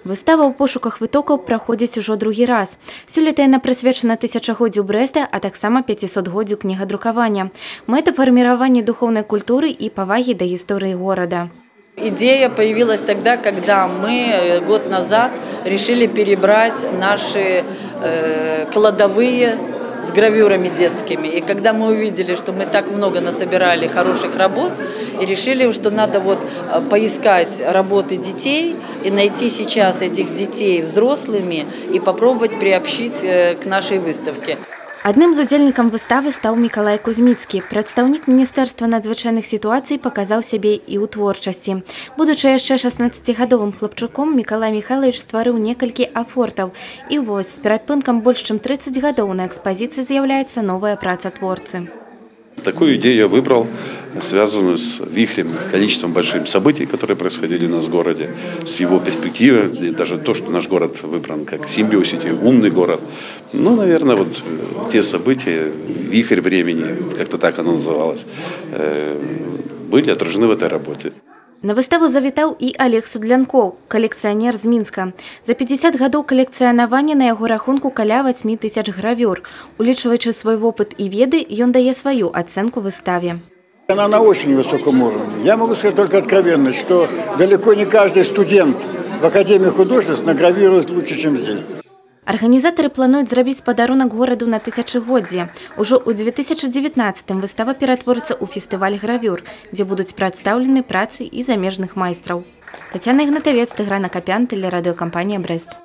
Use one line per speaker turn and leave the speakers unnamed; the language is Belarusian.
Выстава «У пошуках вытокаў» праходзіць ужо другі раз. Сёлета яна прысвечана тысячагоддзю Брэста, а таксама 500-годдзю кнігадрукавання. Мэта — фарміраванне духоўнай культуры і павагі да гісторыі горада.
Идея появилась тогда, когда мы год назад решили перебрать наши кладовые с гравюрами детскими. И когда мы увидели, что мы так много насобирали хороших работ, и решили, что надо вот поискать работы детей и найти сейчас этих детей взрослыми и попробовать приобщить к нашей выставке.
Адным з удзельнікаў выставы стаў Мікалай Кузьміцкі. Прадстаўнік Міністэрства надзвычайных сітуацый паказаў сябе і ў творчасці. Будучы яшчэ 16-гадовым хлапчуком, Мікалай Міхайлавіч стварыў некалькі афортаў. І вось з перапынкам больш чым 30 гадоў на экспазіцыі з'яўляецца новая праца творцы.
Такую идею я выбрал, связанную с вихрем, количеством большим событий, которые происходили у нас в городе, с его перспективой, и даже то, что наш город выбран как Симбиосити, умный город. Ну, наверное, вот те события, вихрь времени, как-то так оно называлось, были отражены в этой работе.
На выставу завітаў і Алег Судлянкоў, калекцыянер з Мінска. За 50 гадоў калекцыянавання на яго рахунку каля 8 тысяч гравюр. Улічваючы свой вопыт і веды, ён дае сваю ацэнку выставе.
Она на очень высоком уровне. Я могу сказать только откровенно, что далеко не каждый студент в Академии художеств награвирует лучше, чем здесь.
Арганізатары плануюць зрабіць падарунак гораду на тысячагоддзе. Ужо ў 2019 выстава ператворыцца ў фестываль гравюр, дзе будуць прадстаўлены працы і замежных майстраў. Тацяна Ігнатавец, Тыгран Акапян, тэлерадыёкампанія «Брэст».